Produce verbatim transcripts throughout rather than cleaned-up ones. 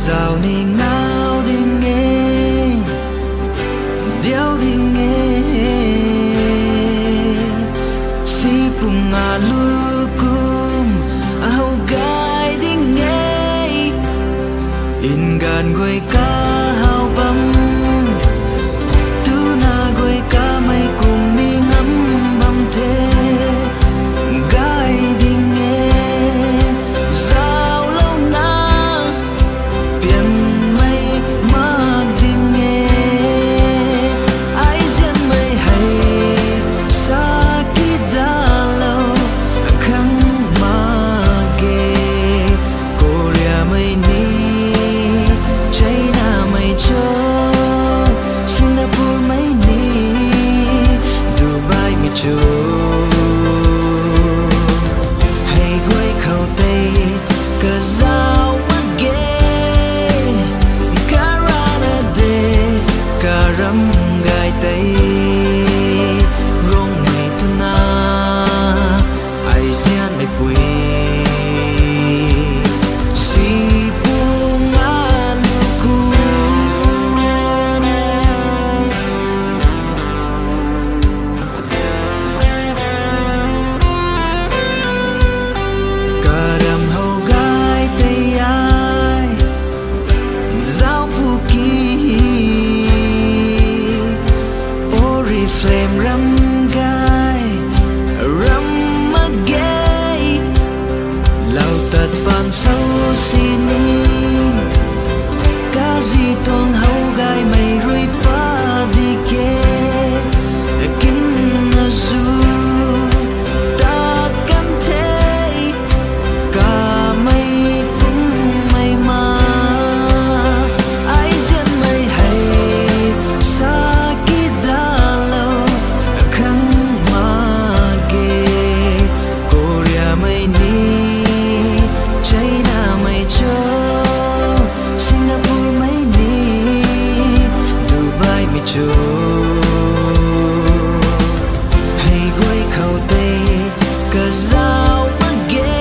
Zau ni ngau ding e, diau ding e, si pung a lu kum, ahou gay ding e, nganv guay kahaw bam, tuna guay kamei kum ni ngam bam the, gay ding e, zaulouna, pianmei mak ding e, ai zianmei hei, sa kidalou, akhang mak ge, Koreamei ni, Chinamei cho, Singaporemei ni, Dubaimei cho, hei guay khou tei, kazauh mak ge, karana de, karam gay tei, Rongmei twna, ai zianmeipui, si pung a lu kum, karam hou gay tei ai, zauc pu ki, Oriflame ram gay, ram mak ge, lau tat paan sou sini, kazi tuang hou gaymei rui pa di ke, kinna zu, tat kan the, kamei kummei ma, ai zianmei hei, sa kidalou, akhang mak ge, Koreamei ni, Chinamei cho, Singaporemei ni, Dubaimei cho, hei guay khou tei, kazauh mak ge,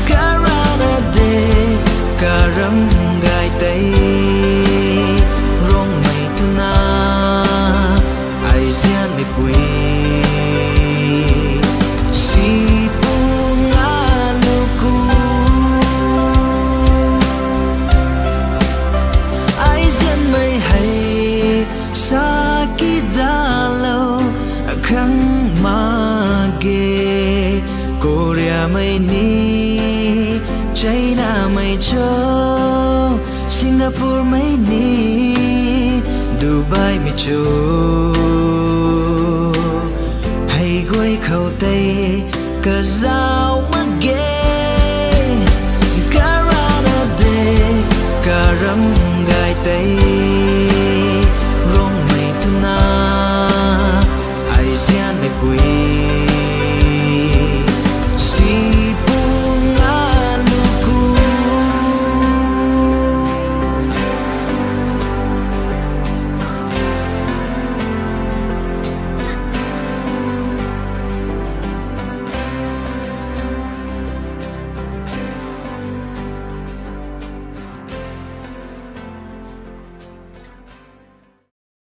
karana de, karam gay tei, Rongmei twna, ai zianmeipui, si pung a lu kum, ai zianmei hei, sa kidalou, akhang mak ge, Koreamei ni, Chinamei cho, Singaporemei ni, Dubaimei cho, hei guay khou tei, kazauh